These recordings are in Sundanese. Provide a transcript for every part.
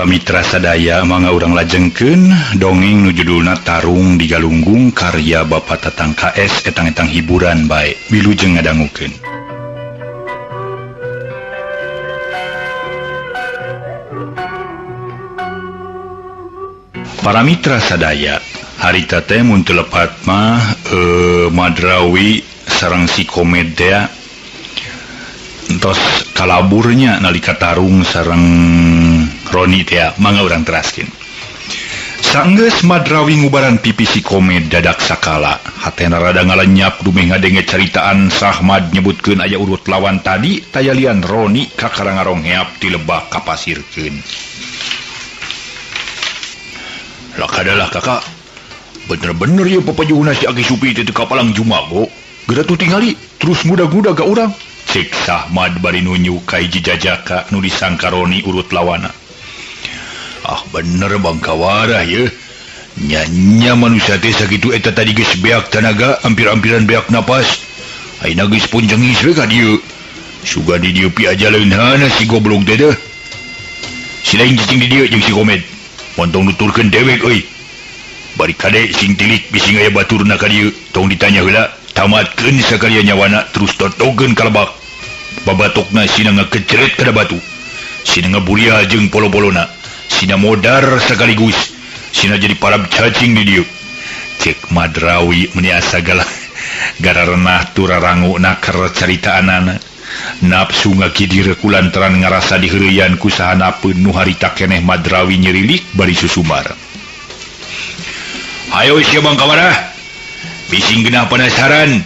Para mitra sadaya mangga urang lajengkeun dongeng nu judulna Tarung di Galunggung karya Bapak Tatang KS etang-etang hiburan bae wilujeng ngadangukeun. Para mitra sadaya harita teh mun teu lepat mah Madrawi sareng si Komed teh entos kalaburnya nalika tarung sareng Roni teh mangga urang teraskeun. Sanggeus Madrawi ngubaran pipi si Komed dadak sakala hatena rada ngalenyap dumeh ngadenge caritaan Sahmad nyebutkeun aya urut lawan tadi tayalian Roni kakara ngarongheap ti lebak kapasirkeun. Lakadalah kakak, bener-bener ya papajuhna si Aki Supi teh teu kapalang jumago. Geura tuh tingali terus muda-muda ka urang. Cek Sahmad bari nunjuk ka hiji jajaka nu disangka Roni urut lawana. Ah bener bangkawarah ye. Nya-nya manusia teh sakitu eta tadi geus beak tanaga hampir-hampiran beak napas. Ayeuna geus pun jengis we ka dieu. Sugan di dieu pi aja leunhana si goblok teh deh. Si lain cicing di dieu jeung si Komed. Montong nuturkeun dewek euy. Bari kade sing tilik bising aya baturna ka dieu. Tong ditanya heula, tamatkeun sakalian nyawana terus totogeun ka lebak. Babatokna sina ngakeceret kana batu. Sina ngaburia jeung polo-polona. Sina modar sekaligus. Sina jadi parab cacing di dieu. Cek Madrawi meni asa galah gararenah turarangu naker caritaanana. Nafsu ngakidir kulantaran ngarasa diheureyan ku sahanapeun nu harita keneh Madrawi nyerilik bari susumar. Ayo sia bangkawarah. Bising genah penasaran.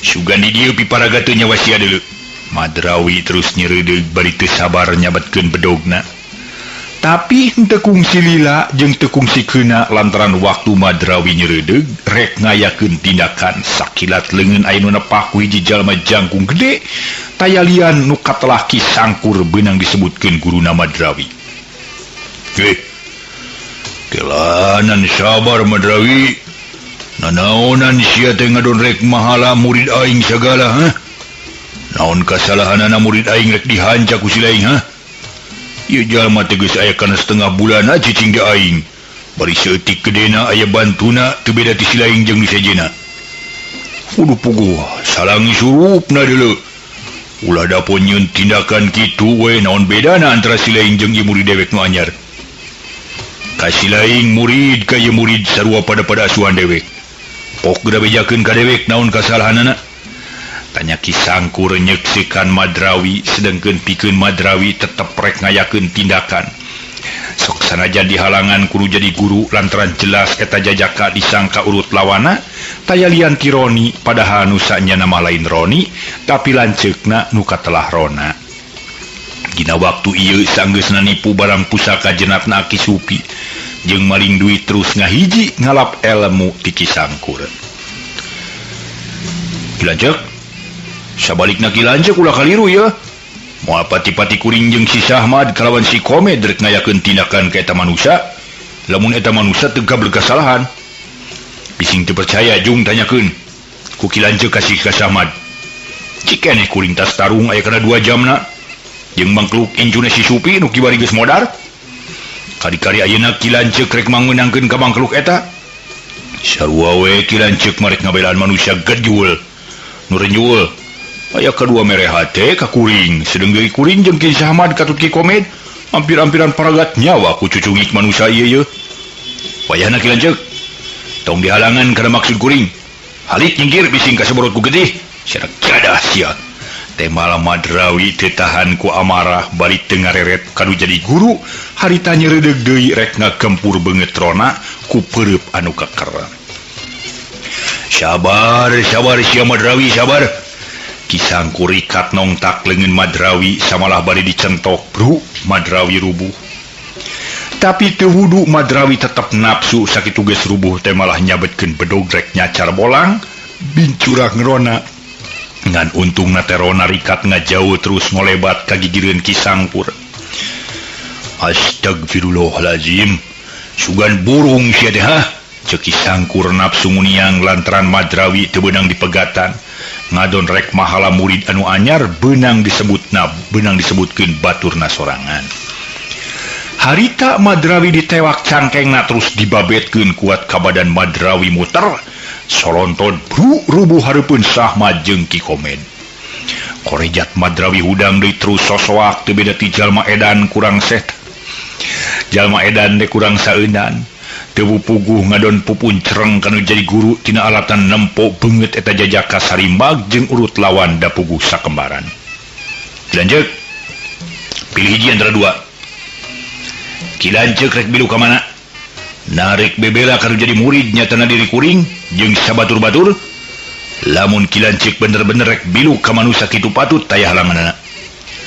Sugan di dieu piparaga teu nyawa sia deuleu. Madrawi terus nyereudeuh bari teu sabar nyabetkeun bedogna. Tapi henteu kungsi lila jeung teu kungsi keuna lantaran waktu Madrawi nyereudeuh rek ngayakeun tindakan sakilat leungeun aya nu nepak ku hiji jalma jangkung gede tayalian nu katelah Ki Sangkur beunang disebutkeun guruna Madrawi. Kelanan sabar Madrawi. Nanaonan sia teh ngadon rek mahala murid aing sagala ha? Naon kasalahanana murid aing rek dihanca ku si laing ha? Ieu jalma teh geus aya kana setengah bulan cicing di aing. Bari saeutik gedena aya bantuna teu beda ti si laing jeung disejena. Kudu puguh salangi surupna deuleu. Ulah dapun nyeun tindakan kitu we naon bedana antara si laing jeung ieu murid dewek nu anyar. Ka si laing murid ka ieu murid sarua pada-pada asuhan dewek. Pok geura bejakeun ka dewek naon kasalahanana. Tanya Ki Sangkur nyeksikan Madrawi sedengkeun pikeun Madrawi tetep rek ngayakeun tindakan. Sok sanajan dihalangan kudu jadi guru lantaran jelas eta jajaka disangka urut lawana tayalian ti Roni padahal nu sanyana mah lain Roni tapi lanceukna nu katelah Rona. Dina waktu ieu sanggeusna nipu barang pusaka jenatna Aki Supi jeung maling duit terus ngahiji ngalap elmu ti Ki Sangkur. Ki Lanceuk sabalikna Ki Lanceuk ulah kaliru ye. Moal pati-pati kuring jeung si Sahmad kalawan si Komed rek ngayakeun tindakan ka eta manusia lamun eta manusia teu berkesalahan. Bising teu percaya jung tanyakeun ku Ki Lanceuk ka si Sahmad. Cikeneh kuring tas tarung aya kana 2 jamna jeung mangkluk incuna si Supi nu kiwari geus modar. Kari-kari ayeuna Ki Lanceuk rek mangeunangkeun ka mangkluk eta. Sarua we Ki Lanceuk marek ngabelaan manusia gejul nu renyul. Aya kadua mere hate ka kuring, sedeng deui kuring jeung Ki Sahmad katut Ki Komed, hampir-hampiran paragat nyawa ku cucungik manusia ieu ye. Wayahna Ki Lanceuk, tong dihalangan kana maksud kuring. Halik nyingkir bising kaseborot ku getih, sia jadah sia. Teh malah Madrawi teu tahan ku amarah bari teu ngareret kanu jadi guru, harita nyereudeuh deui rek ngagempur beungeut Rona ku peureub anu keker. Sabar, sabar sia Madrawi, sabar. Ki Sangkur rikat nongtak leungeun Madrawi samalah bari dicentok bru Madrawi rubuh. Tapi teu wudu Madrawi tetep nafsu sakitu geus rubuh teh malah nyabetkeun bedog rek nyacar bolang bincurang Rona. Ngan untungna teh Rona rikat ngajauh terus ngolebat ka gigireun Ki Sangkur. Astagfirullahalazim. Sugan burung sia teh ha? Ceuk Ki Sangkur nafsu nguniang lantaran Madrawi teu beunang dipegatan. Ngadon rek mahala murid anu anyar beunang disebutna beunang disebutkeun baturna sorangan. Harita Madrawi ditewak cangkengna terus dibabetkeun kuat ka badan Madrawi muter solonton bru rubuh hareupeun Sahmad jeung Ki Komed. Korejat Madrawi hudang deui terus sosoak teu beda ti jalma edan kurang set. Jalma edan teh kurang saeunan. Teu puguh ngadon pupun cereng kanu jadi guru tina alatan nempo beungeut eta jajaka sarimbag jeung urut lawan da puguh sakembaran. Lanjut. Pilih hiji antara dua. Ki Lanceuk rek bilu ka mana? Narik bebela kanu jadi murid nyatana diri kuring jeung sabatur-batur. Lamun Ki Lanceuk bener-bener rek bilu ka manusa kitu patut taya halanganana.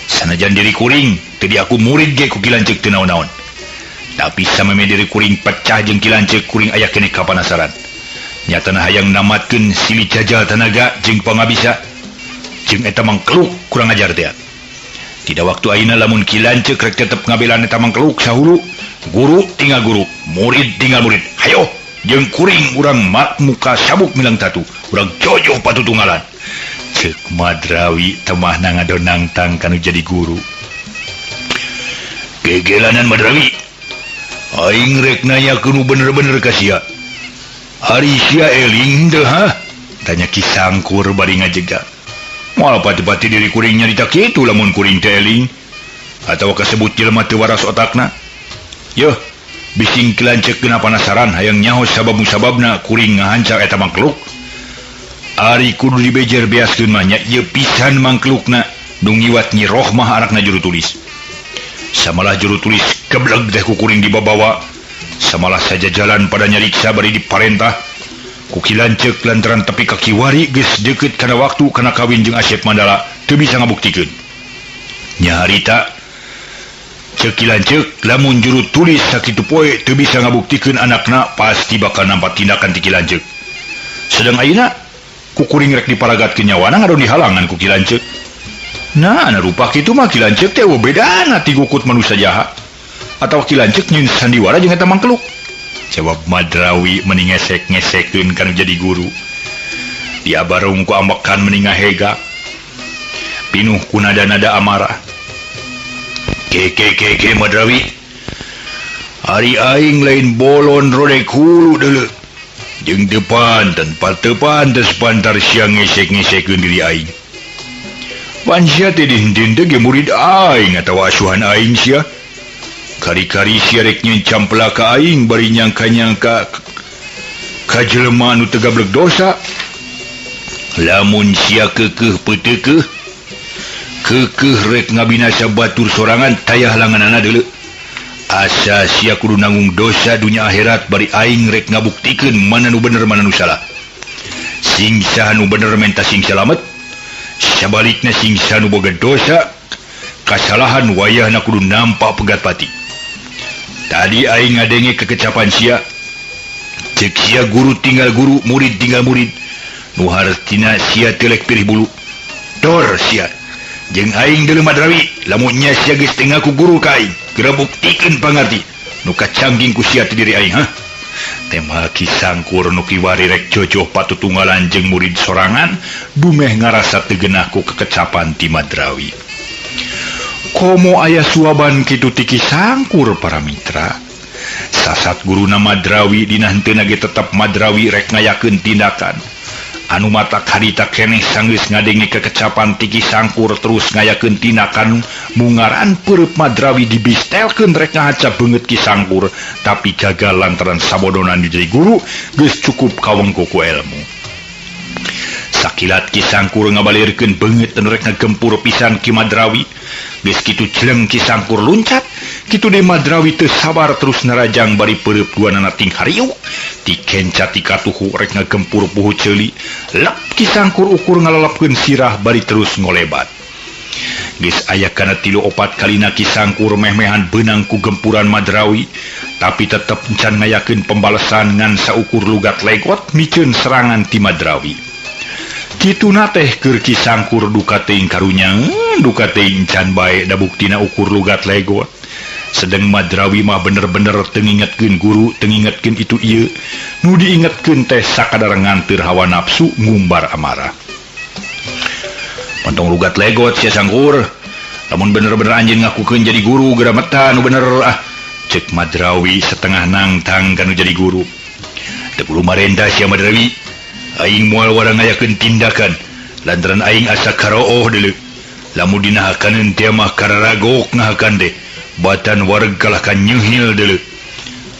Sanajan diri kuring teu diaku murid ge ku Ki Lanceuk teu naon-naon. Tapi sameme diri kuring pecah jeung Ki Lanceuk kuring aya keneh kapanasaran. Nyatana hayang namatkeun silih jajal tanaga jeung pangabisa jeung eta mangkeluk kurang ajar teh. Tidak waktu ayeuna lamun Ki Lanceuk rek tetep ngabelaan eta mangkeluk sahulu, guru tinggal guru, murid tinggal murid. Hayo jeung kuring urang mat muka sabuk milang tatu, urang jojoh patutunggalan. Ceuk Madrawi temahna ngadon nangtang kanu jadi guru. Gegelanan Madrawi. Aing rek nanyakeun nu bener-bener ka sia. Ari sia eling teu ha? Tanya Ki Sangkur bari ngajega. Moal pati-pati diri kuring nyarita kitu lamun kuring teh eling atawa kasebut jelema teu waras otakna. Yeuh, bising Ki Lanceuk kena panasaran hayang nyaho sabab musababna kuring ngahancar eta mangkeluk. Ari kudu dibejer beaskeun mah nya ieu pisan mangkelukna nu ngiwat Nyi Rohmah anakna juru tulis. Samalah juru tulis gebleg teh ku kuring dibabawa. Samalah saja jalan pada nyariksa bari diparentah. Ku Ki Lanceuk lantaran tepi ka kiwari geus deukeut kana waktu kana kawin jeung Asep Mandala teu bisa ngabuktikeun. Nya harita ceuk Ki Lanceuk lamun juru tulis sakitu poe teu bisa ngabuktikeun anakna pasti bakal nampa tindakan ti Ki Lanceuk. Sedang ayeuna ku kuring rek diparagatkeun nyawana ngadon dihalangan ku Ki Lanceuk. Nah, rupa kitu mah Ki Lanceuk teh eueuh bedana ti gukut manusia jahat atawa Ki Lanceuk nyieun sandiwara jeung eta mangkeluk. Jawab Madrawi meni ngesek-ngesekeun kanu jadi guru. Dia barung ku ambekan meni ngahega. Pinuh ku nada-nada amarah. Ke ke ke ke Madrawi. Ari aing lain bolon rodek hulu deuleu. Jeung teu panten teu pantes pantar sia ngesek-ngesekeun diri aing. Pan sia teh dihentieun teh ge murid aing atawa asuhan aing sia. Kari-kari sia rek nyieun campela ka aing bari nyangka-nyangka ka jelema anu teu gablek dosa. Lamun sia keukeuh peuteukeuh keukeuh rek ngabinasa batur sorangan taya halanganana deuleu. Asa sia kudu nanggung dosa dunya akhirat bari aing rek ngabuktikeun mana nu bener mana nu salah. Sing saha nu bener menta sing salamet, sabalikna sing saha nu boga dosa kasalahan wayahna kudu nampak pegat pati. Tadi aing ngadenge kekecapan sia. Ceuk sia guru tinggal guru, murid tinggal murid. Nu hartina sia teu lek pirih bulu. Dor sia. Jeung aing deuleu Madrawi, lamun nya sia geus teu ngaku guru ka aing, geura buktikeun pangarti nu kacangging ku sia ti diri aing, ha? Tema Ki Sangkur nu kiwari rek jojoh patutunggalan jeung murid sorangan, dumeh ngarasa teu genah ku kekecapan ti Madrawi. Komo aya suaban kitu ti Ki Sangkur para mitra. Sasat guruna Madrawi dina henteuna ge tetep Madrawi rek ngayakeun tindakan. Anu matak harita keneh sanggeus ngadenge kekecapan ti Ki Sangkur terus ngayakeun tindakan mungaran peureub Madrawi dibistelkeun rek ngahaca beungeut Ki Sangkur tapi gagal lantaran sabodonan jadi guru geus cukup kawengku ku ilmu. Sakilat Ki Sangkur ngabalirkeun beungeut anu rek ngagempur pisan Ki Madrawi. Geus kitu celeng Ki Sangkur luncat, kitu deui Madrawi teu sabar terus narajang bari peureub duanana ting hariuk. Ti kenca ti katuhu rek ngagempur puhu ceuli. Lep Ki Sangkur ukur ngalalepkeun sirah bari terus ngolebat. Geus aya kana 3-4 kalina Ki Sangkur meh-mehan beunang ku gempuran Madrawi, tapi tetep encan ngayakeun pembalesan ngan saukur lugat legot miceun serangan ti Madrawi. Kituna teh keur Ki Sangkur duka teuing karunya, duka teuing can bae da buktina ukur lugat legot. Sedeng Madrawi mah bener-bener teu ngingetkeun guru, teu ngingetkeun itu ieu. Nu diingetkeun teh sakadar nganteur hawa nafsu ngumbar amarah. Pontong lugat legot sia Sangkur. Lamun bener-bener anjeun ngakukeun jadi guru geura meta nu bener ah. Cek Madrawi setengah nangtang kanu jadi guru. Teu kudu marentah sia Madrawi. Aing moal warang ngayakeun tindakan lantaran aing asa karooh deuleu. Lamun dinahakaneun teh mah kararagok ngahakan teh. Batan wareg kalah ka nyeuhil deuleu.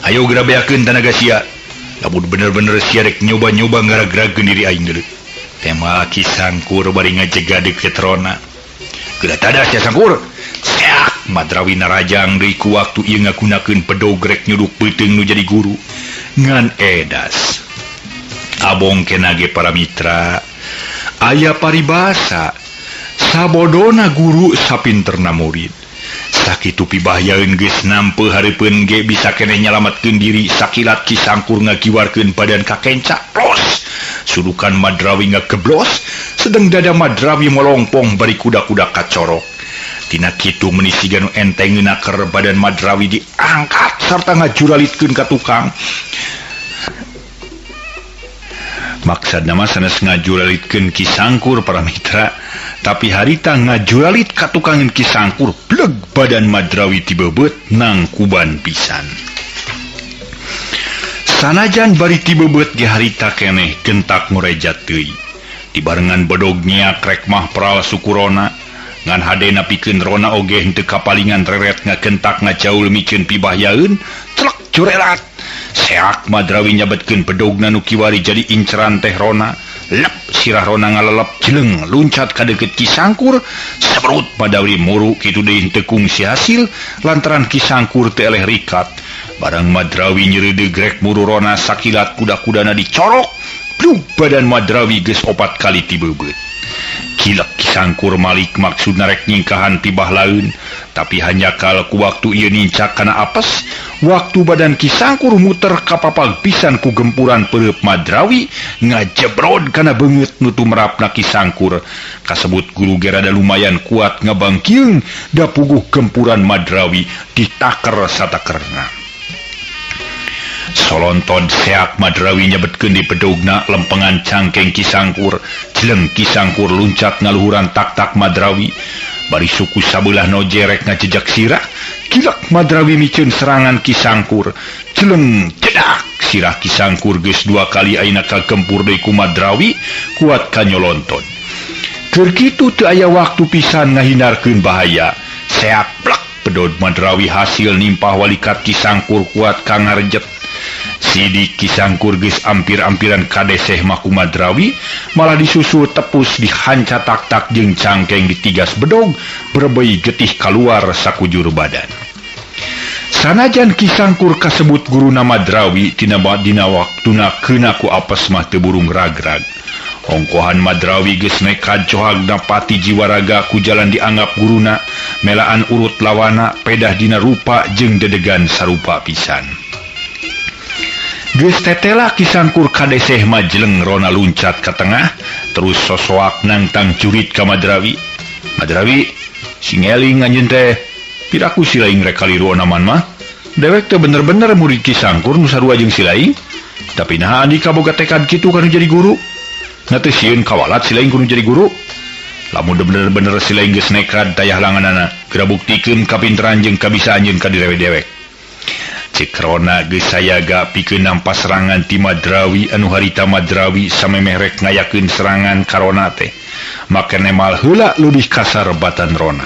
Ayo geura beakeun tanaga sia. Lamun bener-bener sia rek nyoba-nyoba ngaragragkeun diri aing deuleu. Tema Ki Sangkur bari ngajega deukeut Rona. Geura tadah sia Sangkur. Seak Madrawi narajang deui ku waktu ieu ngagunakeun pedog rek nyuduk peuteung nu jadi guru. Ngan edas. Abong kenage para mitra. Aya paribasa sabodona guru sapinterna murid. Sakitu pibahayaeun geus nampe hareupeun ge bisa keneh nyalametkeun diri sakilat Ki Sangkur ngakiwarkeun badan ka kenca los. Sudukan Madrawi ngageblos, sedeng dada Madrawi molongpong bari kuda-kuda kacorok. Tina kitu meni siga nu enteng ngeunaker badan Madrawi diangkat sarta ngajuralitkeun ka tukang. Maksad nama sanes ngajuralitkeun Ki Sangkur para mitra, tapi harita ngajuralit ka tukangeun Ki Sangkur bleg badan Madrawi tibebeut nangkuban pisan. Sanajan bari tibebeut ge harita keneh gentak ngorejat deui. Dibarengan bedog nyiak rek mah pral sukurona, ngan hadena pikeun rona oge henteu kapalingan reret ngagentak ngajaul miceun pibahyaeun, celek jurelat. Seak Madrawi nyabetkeun bedogna nu kiwari jadi inceran teh rona. Lep sirah rona ngalelep jeleng luncat ka deukeut Ki Sangkur, sebrut Madrawi muru kitu deui henteu kungsi hasil lantaran Ki Sangkur teu eleh rikat. Barang Madrawi nyeureudeuh grek muru rona sakilat kuda-kudana dicorok, plug badan Madrawi geus opat kali tibebeut. Kilek Ki Sangkur malik maksudna rek nyingkahan tibah laun, tapi hanjakal ku waktu ieu nincak kana apes, waktu badan Ki Sangkur muter kapapag pisan ku gempuran peureub Madrawi ngajebrod kana beungeut nu tumerapna Ki Sangkur. Kasebut guru ge rada lumayan kuat ngabangkieung da puguh gempuran Madrawi ditaker satakerna. Solonton seak Madrawi nyebetkeun di bedogna lempengan cangkeng Ki Sangkur, jeleng Ki Sangkur luncat ngaluhuran tak-tak Madrawi. Bari suku sabelah nojerek ngajejak sirah, kilek Madrawi miceun serangan Ki Sangkur. Jeleng cedak sirah Ki Sangkur geus dua kali ayeuna kagempur deui ku Madrawi kuat kanyolonton. Keur kitu teu aya waktu pisan ngahindarkeun bahaya. Seak plek pedod Madrawi hasil nimpah walikat Ki Sangkur kuat ka ngarejet. Sidik Ki Sangkur geus ampir-ampiran kadeseh mah ku Madrawi, malah disusul tepus dihanca tak-tak jeung cangkeng ditigas bedog berebei getih kaluar sakujur badan. Sanajan Ki Sangkur kasebut guruna Madrawi tina dina waktuna keuna ku apes mah teu burung ragrag. Ongkohan Madrawi geus nekad cohagna pati jiwaraga ku jalan dianggap guruna, melaan urut lawana pedah dina rupa jeung dedegan sarupa pisan. Geus tetela Ki Sangkur kadeseh mah jeleng rona luncat ka tengah terus sosoak nangtang curit ka Madrawi. Madrawi, sing eling anjeun teh, piraku si laing rek kaliru onaman mah. Dewek teh bener-bener murid Ki Sangkur nu sarua jeung si laing. Tapi naha andika boga tekad kitu kanu jadi guru? Na teu sieun kawalat si laing kudu jadi guru. Lamun bener-bener si laing geus nekad tayah langanana, geura buktikeun kapinteran jeung kabisaan anjeun ka direwe dewek. Cek Rona geus sayaga pikeun nampa serangan ti Madrawi anu harita Madrawi samemeh rek ngayakeun serangan ka Rona teh. Make nemal heula leuwih kasar batan Rona.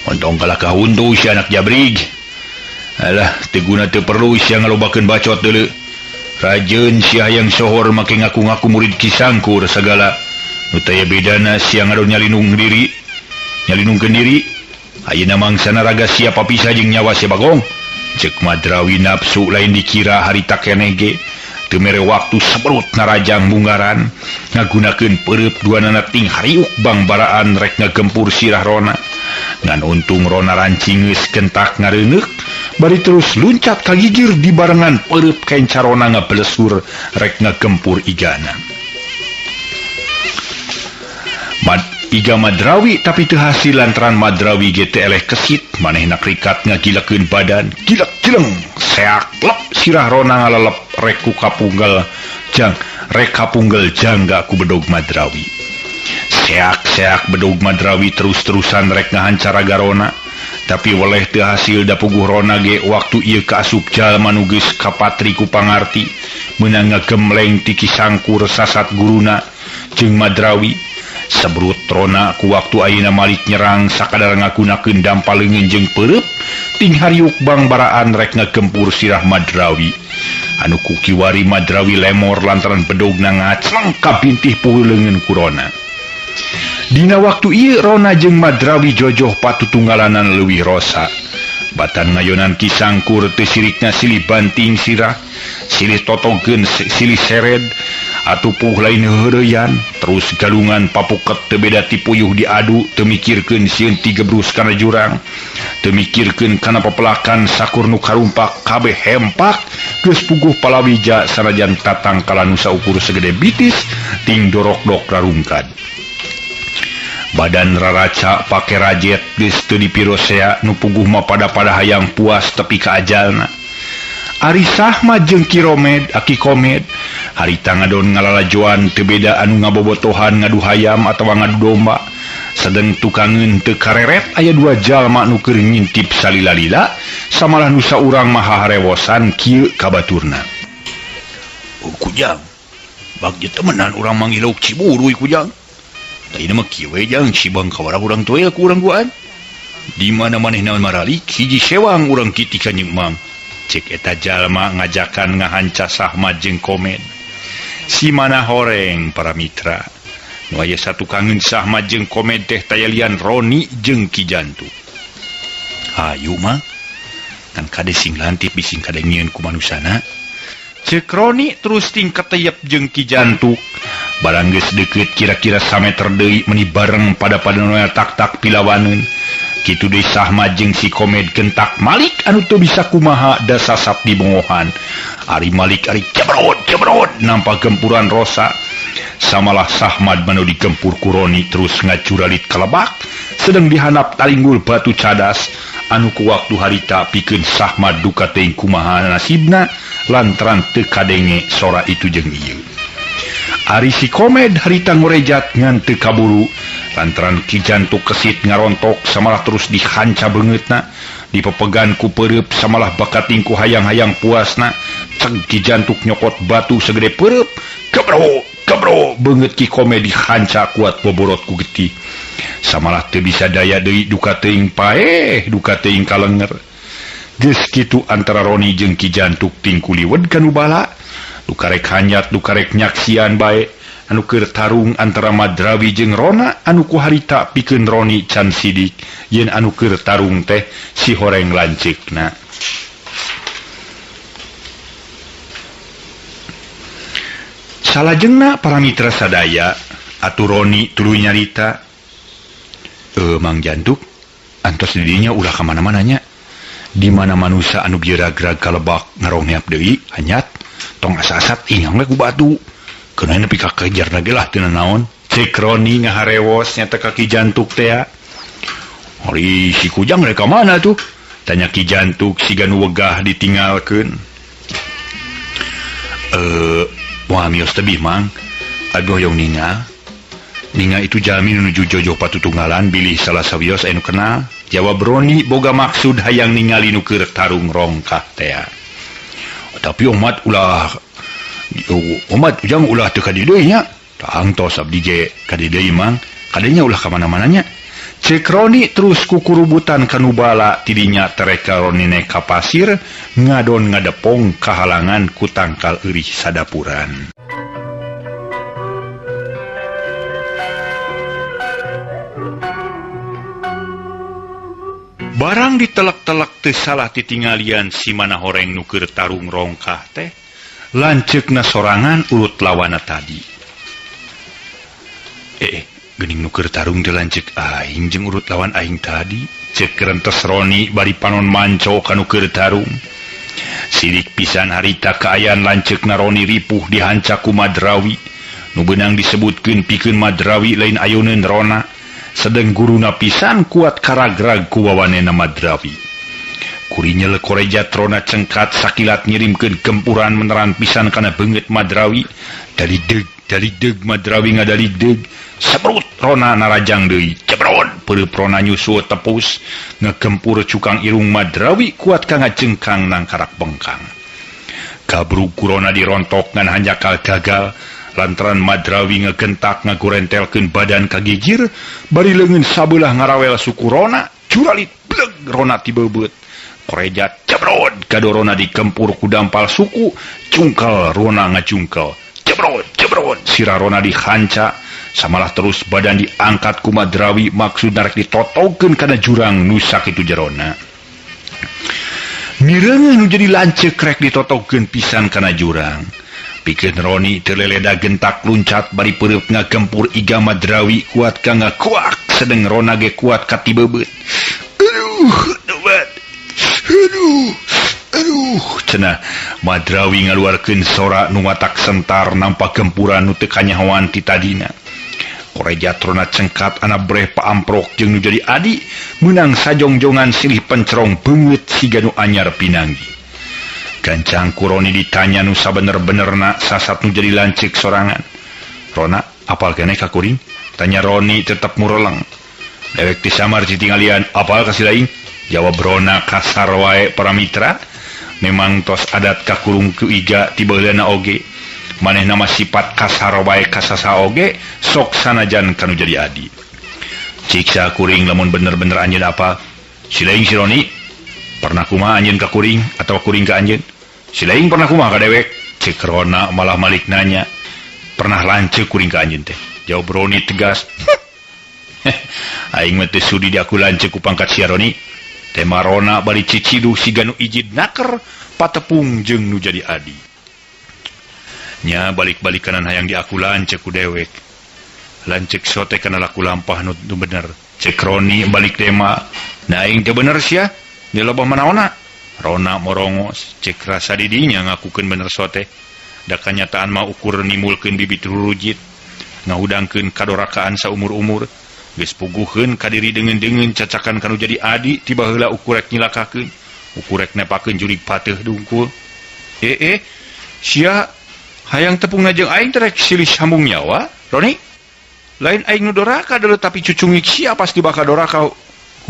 Ontong kalah kahuntu si anak jabrig. Alah, teu guna teu perlu sia ngalobakeun bacot deuleu. Rajeun sia hayang sohor make ngaku-ngaku murid Ki Sangkur sagala. Nu taya bedana sia ngadon nyalinung diri. Nyalindungkeun diri. Ayeuna mangsana raga sia papisah jeung nyawa sia Bagong. Cek Madrawi nafsu lain dikira harita keneh ge. Teu mere waktu saberut narajang munggaran. Ngagunakeun peureub duanana ting hariuk bangbaraan rek ngagempur sirah Rona. Ngan untung Rona rancingeus gentak ngareungeuk bari terus luncat ka gigir dibarengan peureub kenca Rona ngablesur rek ngagempur igana. Iga Madrawi tapi teu hasil lantaran Madrawi ge teu eleh kesit manehna krikat ngagilekeun badan gilek jeleng seak lep sirah Rona ngalalep rek ku kapunggal jang rek kapunggel jangga ku bedog Madrawi. Seak-seak bedog Madrawi terus-terusan rek ngahancara garona Tapi weleh teu hasil da puguh Rona ge waktu ieu kaasup jalma nu geus kapatri ku pangarti meunang ngagemleng ti Ki Sangkur sasat guruna jeung Madrawi. Sebrut Rona ku waktu ayeuna Malik nyerang sakadar ngagunakeun dampal leungeun jeung peureub ting hariuk bangbaraan rek ngagempur sirah Madrawi. Anu ku kiwari Madrawi lemor lantaran bedogna ngacleng kabintih puhu leungeun ku Rona. Dina waktu ieu Rona jeung Madrawi jojoh patutunggalanan leuwih rosa. Batan ngayonan Ki Sangkur teu sirikna silih banting sirah, silih totogeun, silih sered, atuh puh lain heureyan, terus galungan papuket teu beda ti puyuh diadu, teu mikirkeun sieun tigebrus kana jurang, teu mikirkeun kana pepelakan sakur nu karumpak kabeh hempak, geus puguh palawija sanajan tatangkalan nu saukur segede bitis ting dorok-dok rarungkad. Badan raraca pake rajet geus teu dipirosea nu puguh mah pada-pada hayang puas tepi ka ajalna. Ari Sahma jeung Ki Romed Aki Komed harita ngadon ngalalajoan teu beda anu ngabobotohan ngadu hayam atawa ngadu domba. Sedeng tukangeun teu kareret aya dua jalma nu keur ngintip salila-lila samalah nu saurang mah harewosan kieu ka baturna. Oh, kujang, bagja temenan urang manggil lauk Ciburuy kujang. Tadi mah kieu we jang cibang kawarah urang toel ku urang duaan. Di mana manehna maralik hiji sewang urang kitik ka mang. Cek eta jalma ngajakan ngahanca Sahma jeung Komed. Si mana horeng para mitra. Nu aya satukangeun Sahma jeung Komed teh tayalian Roni jeung Ki Jantu. Hayu mah kan kade sing lantip bising kadengieun ku manusana. Cek Roni terus ting keteyep jeung Ki Jantuk. Barang geus deukeut kira-kira sameter deui meuni bareng pada-pada noel tak-tak pilawaneun. Kitu deui Sahma jeung si Komed gentak Malik anu teu bisa kumaha da sasap di bongohan. Ari Malik ari cebrot cebrot nampa gempuran rosa. Samalah Sahmad manu digempur ku Roni terus ngacuralit kalebak sedang dihanap taringgul batu cadas anu ku waktu harita pikeun Sahmad duka teuing kumaha nasibna lantaran teu kadenge sora itu jeung ieu. Ari si Komed harita ngorejat ngan teu kaburu lantaran Ki Jantuk kesit ngarontok samalah terus dihanca beungeutna dipepegan ku peureub samalah bakating ku hayang-hayang puasna ceg Ki Jantuk nyokot batu segede peureub kebro kebro beungeut Ki Komed dihanca kuat boborot ku getih samalah teu bisa daya deui duka teuing paeh duka teuing kalenger. Geus kitu antara Roni jeung Ki Jantuk ting kuliwed kanu bala dukarek hanyat dukarek nyaksian bae anu keur tarung antara Madrawi jeung Rona anu ku harita pikeun Roni can sidik yen anu keur tarung teh si horeng lanceukna. Salajengna para mitra sadaya atuh Roni tuluy nyarita, Mang Jantuk antos didinya ulah ka mana-mananya di mana manusa anu geura-geura kalebak ngarongneap deui hanyat tong asa-asat ingang we ku batu keuna nepi ka kejarna ge lah teu nanaon. Cek Roni ngaharewos nyata ka Ki Jantuk teh. Ari si Kujang rek ka mana tuh? Tanya Ki Jantuk siga nu wegah ditinggalkeun. Moal mios tebih mang. Abi hoyong ningal. Ningal itu jalmi nu nuju jojoh patutunggalan bilih salah sawios anu kenal. Jawab Roni boga maksud hayang ningali nu keur tarung rongkah teh. Tapi omat ulah omat ujang ulah teu ka dieu deui nya. Tangtos abdi ge ka dieu deui mang. Kadenya ulah ka mana-mananya. Cek Roni terus kukurubutan kanu bala tidinya tereka Roni nek ka pasir ngadon ngadepong kahalangan ku tangkal eurih sadapuran. Barang ditelak-telak teu salah titingalian si mana horeng nu keur tarung rongkah teh lanceukna sorangan urut lawana tadi. Geuning nu keur tarung teh lanceuk aing jeung urut lawan aing tadi. Ceuk rentes Roni bari panon manco ka nu keur tarung. Sirik pisan harita kaayaan lanceukna Roni ripuh dihanca ku Madrawi. Nu beunang disebutkeun pikeun Madrawi lain ayeuneun Rona. Sedeng guruna pisan kuat karagrag ku wawanena Madrawi. Kurinya lekoreja Rona cengkat sakilat ngirimkeun gempuran meneran pisan kana beungeut Madrawi. Daligdeg daligdeg Madrawi ngadaligdeg. Sebrut Rona narajang deui. Cebrot Peureupeureub Rona nyusul tepus ngegempur cukang irung Madrawi kuat ka ngajengkang nangkarak bengkang. Gabrug ku Rona dirontok ngan hanjakal gagal lantaran Madrawi ngegentak ngagorentelkeun badan ka gigir bari leungeun sabelah ngarawel suku Rona curalit bleg Rona tibebeut. Koreja cebrod kadorona dikempur ku dampal suku cungkel Rona ngacungkel cebrod cebrod sirah Rona dihanca samalah terus badan diangkat ku Madrawi maksud narek ditotokeun kana jurang nu sakitu jerona. Mireungeun nu jadi lanceuk rek ditotokeun pisan kana jurang. Pikeun Roni teu leleda gentak luncat bari peureub ngagempur iga Madrawi kuat ka ngakuak sedeng Rona ge kuat ka tibebeut. Aduh, tobat. Aduh, aduh, cenah Madrawi ngaluarkeun sora nu watak sentar nampak gempuran nu teu kanyahoan ti tadina. Koreja Rona cengkat ana breh paamprok jeung nu jadi adi meunang sajongjongan silih pencerong beungeut siga nu anyar pinanggi. Gancang ku Roni ditanya nu sabener-benerna sasat nu jadi lanceuk sorangan. Rona, apal keneh ka kuring? Tanya Roni tetep mureleng. Dewek ti samar citingalian, apal ka si laing? Jawab Rona kasar wae para mitra. Memang tos adat kakurung ku iga ti baheulana oge. Manehna mah sifat kasar wae kasasa oge sok sanajan kanu jadi adi. Ciksa kuring lamun bener-bener anjeun apa? Si laing si Roni pernah kumaha anjeun ka kuring atawa kuring ka anjeun? Si laing pernah kumaha ka dewek? Cek Rona malah malik nanya. Pernah lanceuk kuring ka anjeun teh? Jawab Roni tegas. Aing mah teu sudi diaku lanceuk ku pangkat sia Roni. Tema Rona bari ciciduh siga nu ijid naker patepung jeung nu jadi adi. Nya balik-balik kanan hayang diaku lanceuk ku dewek. Lanceuk sote kana laku lampah nu bener. Cek Roni balik tema. Nah aing teu bener sia. Di loba manaona. Rona morongos cek rasa didinya ngakukeun bener sote. Da kanyataan mah ukur nimulkeun bibit rurujit. Ngahudangkeun kadorakaan saumur-umur. Geus puguheun ka diri deungeun-deungeun cacakan kanu jadi adi tiba heula ukurek nyilakakeun. Ukurek nepakeun jurig pateuh dungkul. Sia hayang tepungna jeung aing teh rek silih sambung nyawa, Roni? Lain aing nu doraka deuleu tapi cucungik sia pasti bakal doraka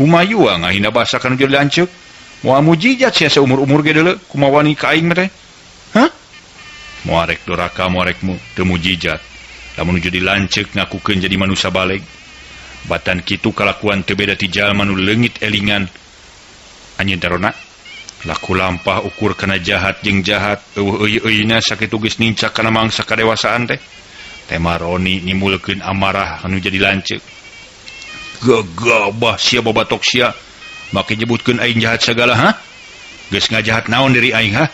humayua ngahina basa kanu jadi lanceuk. Moal mujijat sia saumur-umur ge deuleu kumaha wani ka aing mah teh. Hah? Moal rek doraka moal rek teu mujijat. Lamun nu jadi lanceuk ngakukeun jadi manusia baleg. Batan kitu kalakuan teu beda ti jalma nu leungit elingan. Anjeun teh Rona, laku lampah ukur kana jahat jeung jahat, eueuh euy-euyna sakitu geus nincak kana mangsa kadewasaan teh. Tema Roni nimulkeun amarah anu jadi lanceuk. Gagabah sia babatok sia, make nyebutkeun aing jahat sagala ha? Geus ngajahat naon diri aing ha?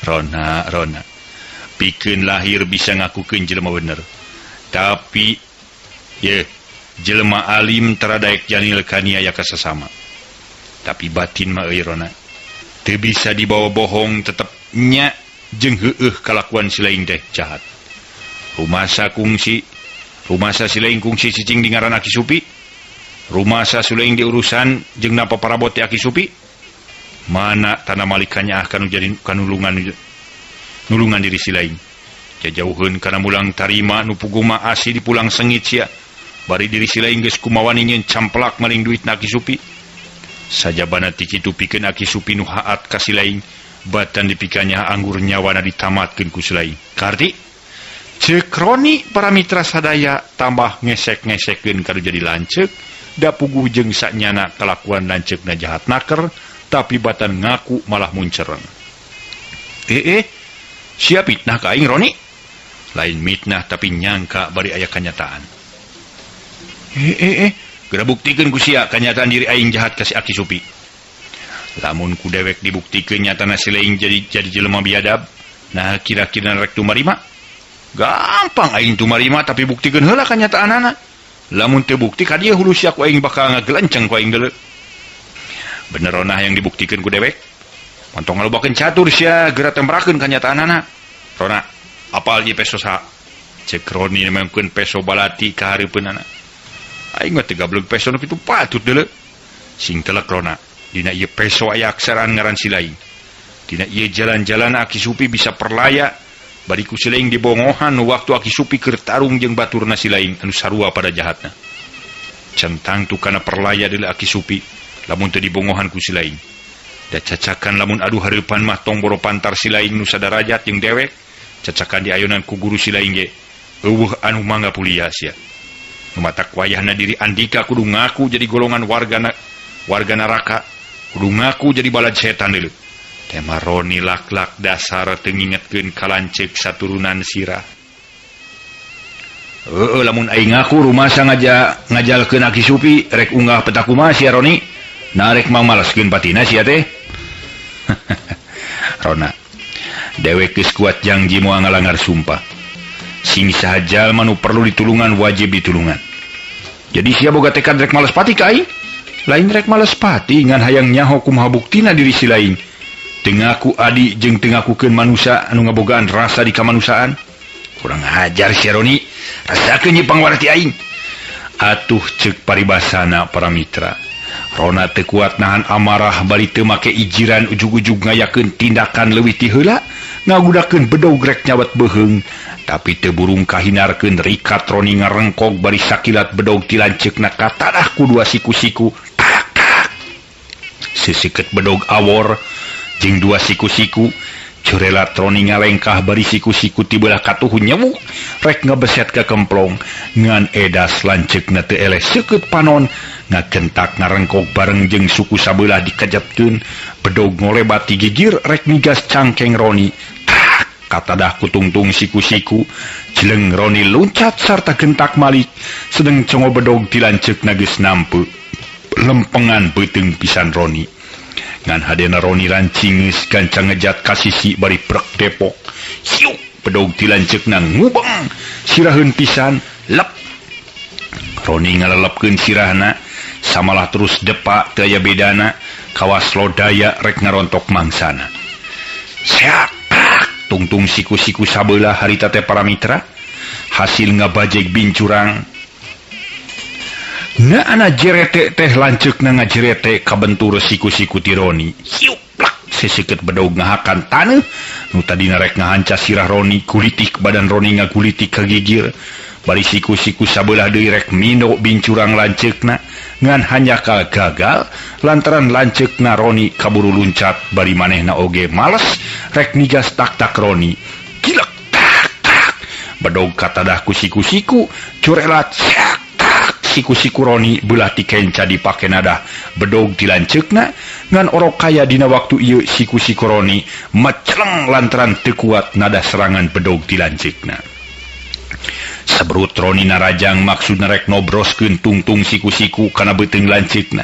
Rona, Rona. Pikeun lahir bisa ngakukeun jelema bener. Tapi ye jelema alim teradaek janil kaniaya kasasama. Tapi batin mah euy Rona teu bisa dibawa bohong tetep nya jeung heueuh kalakuan si laing teh jahat. Rumasa kungsi, rumasa si laing kungsi cicing di ngaran Aki Supi. Rumasa sulaing diurusan jeung napa parabot ti Aki Supi. Mana tanah malikannya ah kanu jadi kanulungan nulungan diri si laing. Jajauheun kana mulang tarima nu puguh mah asih dipulang sengit sia. Bari diri si laing geus kumawani nyeun camplak maling duit na Aki Supi. Sajabana ti kitu pikeun Aki Supi nu haat ka si laing, batan dipikanya anggur nyawana ditamatkeun ku si laing. Karti? Ceuk Roni para mitra sadaya tambah ngesek-ngesekeun kanu jadi lanceuk, da puguh jeung sanyana kalakuan lanceukna jahat naker, tapi batan ngaku malah muncereng. Sia fitnah ka aing Roni? Lain mitnah tapi nyangka bari aya kanyataan. Geura buktikeun ku sia kanyataan diri aing jahat ka si Aki Supi. Lamun ku dewek dibuktikeun nyatana si laing jadi jelema biadab, nah kira-kira rek tumarima? Gampang aing tumarima tapi buktikeun heula kanyataanana. Lamun teu bukti ka dieu hulu sia ku aing bakal ngagelenceng ku aing deuleu. Bener Ronah yang dibuktikeun ku dewek? Montong ngalobakeun catur sia geura tembrakeun kanyataanana. Rona, apal ieu peso saha? Cek Roni nemongkeun peso balati ka hareupeunana. Aing mah teu gableg peso nu kitu patut deuleu. Sing telek Rona, dina ieu peso aya aksaraan ngaran si laing. Dina ieu jalan-jalan Aki Supi bisa perlaya Bari ku silaing dibongohan waktu Aki Supi keur tarung jeung baturna silaing anu sarua pada jahatna. Centang tu kana perlaya deuleu Aki Supi lamun teu dibongohan ku silaing. Da cacakan lamun adu hareupan mah tong boro pantar silaing nu sadarajat jeung dewek, cacakan diayonan ku guru silaing ge eueuh anu mangga pulia sia. Nu matak wayahna diri Andika kudu ngaku jadi golongan warga neraka, kudu ngaku jadi balad setan deuleu. Tema Roni lak-lak dasar teu ngingetkeun ka lanceuk saturunan sirah. Heueuh lamun aing ngaku rumasa ngajalkeun Aki Supi rek unggah peta kumaha sia Roni? Nah rek mangmaleskeun patina sia teh. Rona dewek geus kuat janji moal ngalangar sumpah. Sing saha jalma nu perlu ditulungan wajib ditulungan. Jadi sia boga tekad rek males pati ka aing? Lain rek males pati ngan hayang nyaho kumaha buktina diri si lain. Teu ngaku adi jeung teu ngakukeun manusia anu ngabogaan rasa di kamanusiaan. Kurang ajar sia Roni, rasakeun ieu pangwarti aing. Atuh ceuk paribasana para mitra. Rona teu kuat nahan amarah bari teu make ijiran ujug-ujug ngayakeun tindakan leuwih ti heula, ngagudakeun bedog rek nyawat beuheung, tapi teu burung kahinarkeun rikat Roni ngarengkog bari sakilat bedog ti lanceukna katadah ku dua siku-siku. Tak tak. Siseukeut bedog awor jeung dua siku-siku, curelat Roni ngalengkah bari siku-siku ti beulah katuhu nyewuk rek ngebeset ka kemplong ngan edas lanceukna teu eleh seukeut panon ngagentak ngarengkog bareng jeung suku sabelah dikejepkeun bedog ngolebat ti gigir rek migas cangkeng Roni. Tak katadah kutungtung siku-siku jeleng Roni luncat sarta gentak malik sedeng congo bedog ti lanceukna geus nampe lempengan beuteung pisan Roni. Ngan hadena Roni rancingeus gancang ngejat ka sisi bari prek depok. Hiuk bedog ti lanceukna ngubeng siraheun pisan lep. Roni ngalelepkeun sirahna samalah terus depak teu aya bedana kawas lodaya rek ngarontok mangsana. Seak tungtung siku-siku sabelah harita teh para mitra hasil ngabajeg bincurang. Na ana jerete teh lanceukna ngajerete kabentur siku-siku ti Roni. Hiuk plak seseukeut bedog ngahakan taneuh nu tadina rek ngahanca sirah Roni kulitik badan Roni ngagulitik ka gigir. Bari siku-siku sabelah deui rek mindo bincurang lanceukna ngan hanjakal gagal lantaran lanceukna Roni kaburu luncat bari manehna oge males rek migas tak-tak Roni. Gilek tak tak bedog katadah ku siku-siku curelat seak siku-siku Roni belah ti kenca dipake nadah bedog ti lanceukna ngan orok kaya dina waktu ieu siku-siku Roni meceleng lantaran teu kuat nadah serangan bedog ti lanceukna. Sebrut Roni narajang maksudna rek nobroskeun tungtung siku-siku kana beuteung lanceukna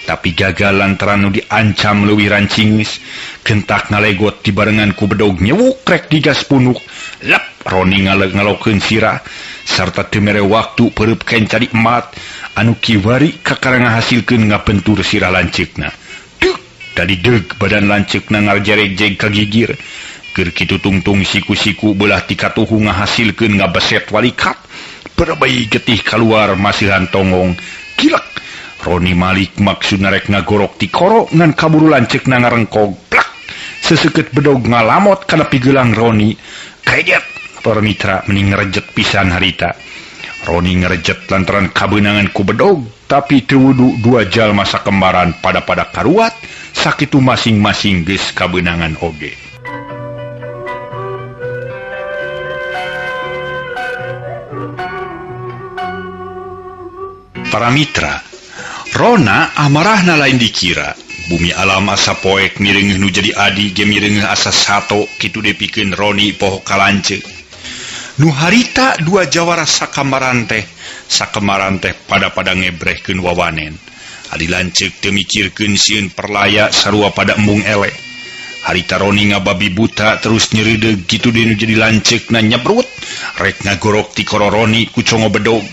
tapi gagal lantaran nu diancam leuwih rancingeus gentak ngalegot dibarengan ku bedog nyewuk rek digas punuk lep Roni ngalokeun sirah sarta teu mere waktu peureub kenca di emat anu kiwari kakara ngahasilkeun ngapentur sirah lanceukna. Deuk tadi deuk badan lanceukna ngarjereg-jeg ka gigir. Keur kitu tungtung siku-siku beulah ti katuhu ngahasilkeun ngabeset walikat. Perebei getih kaluar masihan tonggong. Kilek Roni malik maksudna rek ngagorok ti koro ngan kaburu lanceukna ngarengkog. Plak seseukeut bedog ngalamot kana pigelang Roni. Kaget para mitra mending ngerejet pisan harita. Roni ngerejet lantaran kabeunangan ku bedog tapi teu wudu dua jalma sakembaran pada-pada karuat sakitu masing-masing geus kabeunangan oge. Para mitra, Rona amarahna lain dikira. Bumi alam asa poek mireungeuh nu jadi adi ge mireungeuh asa sato kitu dipikeun Roni poho kalanceuk. Nu harita dua jawara sakamaran teh pada-pada ngebrehkeun wawanen. Adi lanceuk teu mikirkeun sieun perlaya sarua pada embung eleh. Harita Roni ngababi buta terus nyeureudeuh kitu deui nu jadi lanceukna nyebrut rek ngagorok ti koro Roni ku congo bedog.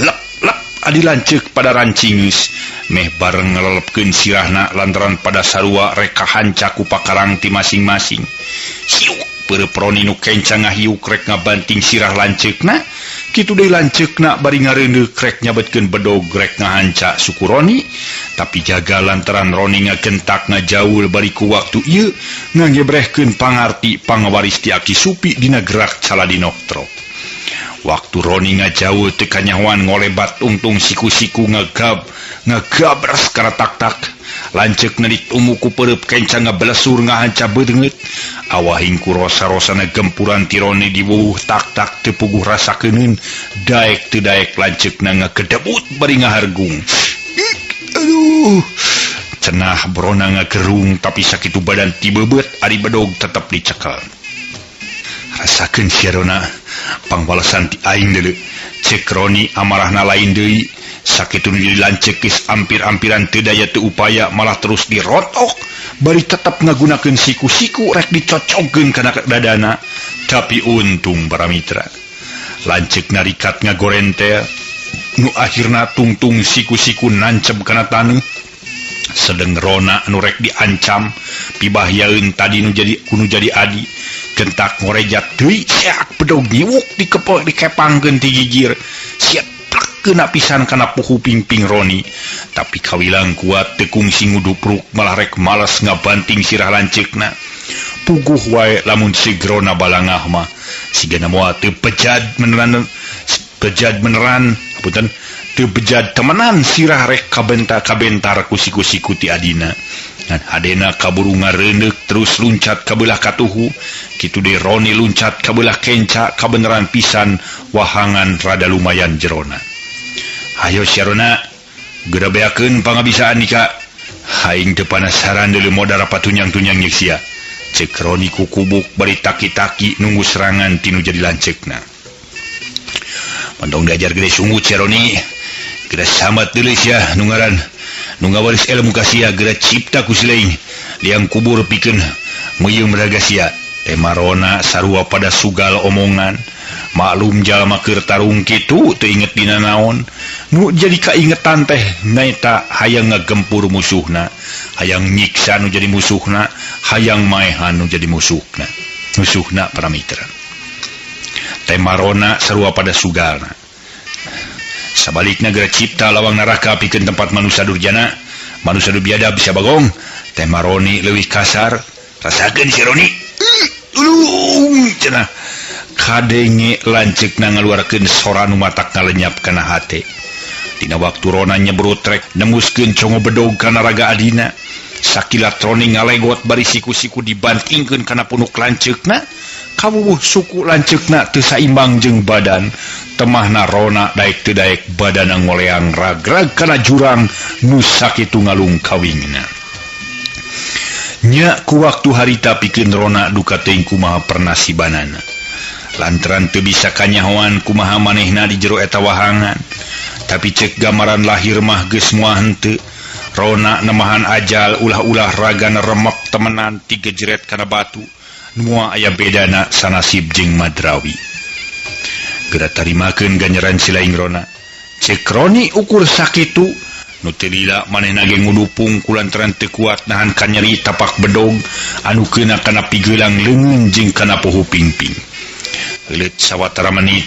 Lep lep adi lanceuk pada rancingeus meh bareng ngalelepkeun sirahna lantaran pada sarua rek kahanca ku pakarang ti masing-masing. Hiuk peureub Roni nu kenca ngahiuk rek ngabanting sirah lanceukna Kitu deui lanceukna bari ngareundeuk rek nyabetkeun bedog rek ngahanca suku Roni, tapi jaga lantaran Roni ngagentak ngajaul bari ku waktu ieu ngangebrehkeun pangarti pangawaris ti Aki Supi dina gerak Caladinoktrok. Waktu Roni ngajaul teu kanyahoan ngolebat tungtung siku-siku ngagab ngagabras kana tak-tak. Lanceukna ditumu ku peureub kenca ngabelesur ngahanca beungeut. Awahing ku rosa-rosana gempuran ti Roni diwuwuh tak-tak teu puguh rasakeuneun. Daek teu daek lanceukna ngagedebut bari ngahargung. Aduh, cenah brona ngagerung tapi sakitu badan tibebeut ari bedog tetep dicekel. Rasakeun sia Rona pangwalesan ti aing deuleu. Ceuk Roni amarahna lain deui. Sakitu nu jadi lanceuk geus ampir-ampiran teu daya teu upaya malah terus dirotok bari tetep ngagunakeun siku-siku rek dicocogkeun kana dadana. Tapi untung para mitra lanceuk narikat ngagorentel nu akhirna tungtung siku-siku nancep kana taneuh. Sedeng Rona nu rek diancam pibahyaeun tadi nu jadi kudu jadi adi gentak ngorejat deui seak bedog nyiwuk dikepel dikepangkeun ti gigir siap kena pisan kana puhu pingping Roni. Tapi kawilang kuat teu kungsi ngudupruk malah rek males ngabanting sirah lanceukna. Puguh wae lamun sigrona balangah mah sigana moal teu bejad meneran bejad meneran punten teu bejad temenan sirah rek kabenta kabentar ku siku-siku ti adina. Ngan hadena kaburu ngareundeuk terus luncat ka beulah katuhu. Kitu deui Roni luncat ka beulah kenca kabeneran pisan wahangan rada lumayan jerona. Hayo sia Rona, geura beakeun pangabisaan nika. Aing teu panasaran deuleu modar patunyang-tunyang jeung sia. Ceuk Roni kukubuk bari taki-taki nunggu serangan ti nu jadi lanceukna. Montong diajar gede sungguh sia Roni. Geura sambat deuleu sia nu ngaran nu ngawaris ilmu ka sia geura cipta ku sileing. Liang kubur pikeun meuyeum raga sia. Tema Rona sarua pada sugal omongan. Maklum jalma keur tarung kitu teu inget dina naon. Nu jadi kaingetan teh nyaeta hayang ngagempur musuhna, hayang nyiksa nu jadi musuhna, hayang maehan nu jadi musuhna. Musuhna para mitra. Tema Rona sarua pada sugalna. Sabalikna geura cipta lawang neraka pikeun tempat manusia durjana, manusia nu biadab bisa bagong. Tema Roni leuwih kasar, rasakeun si Roni. Ulung cenah. Kadenge lanceukna ngaluarkeun sora nu matak ngalenyap kana hate. Dina waktu Rona nyebrut rek nembuskeun congo bedog kana raga adina. Sakilat Roni ngalegot bari siku-siku dibantingkeun kana punuk lanceukna. Kawuwuh suku lanceukna teu saimbang jeung badan. Temahna Rona daek teu daek badana ngoleang ragrag kana jurang nu sakitu ngalung kawingna. Nya ku waktu harita pikeun Rona duka teuing kumaha pernasibanana. Lantaran teu bisa kanyahoan kumaha manehna di jero eta wahangan. Tapi cek gambaran lahir mah geus moal henteu. Rona nemahan ajal ulah-ulah ragana remek temenan tigejret kana batu. Moal aya bedana sanasib jeung Madrawi. Geura tarimakeun ganjaran silaing Rona. Cek Roni ukur sakitu nu teu lila manehna ge ngudupung kulantaran teu kuat nahan kanyeri tapak bedog anu keuna kana pigeulang leungeun jeung kana poho pingping. Leuleut sawatara menit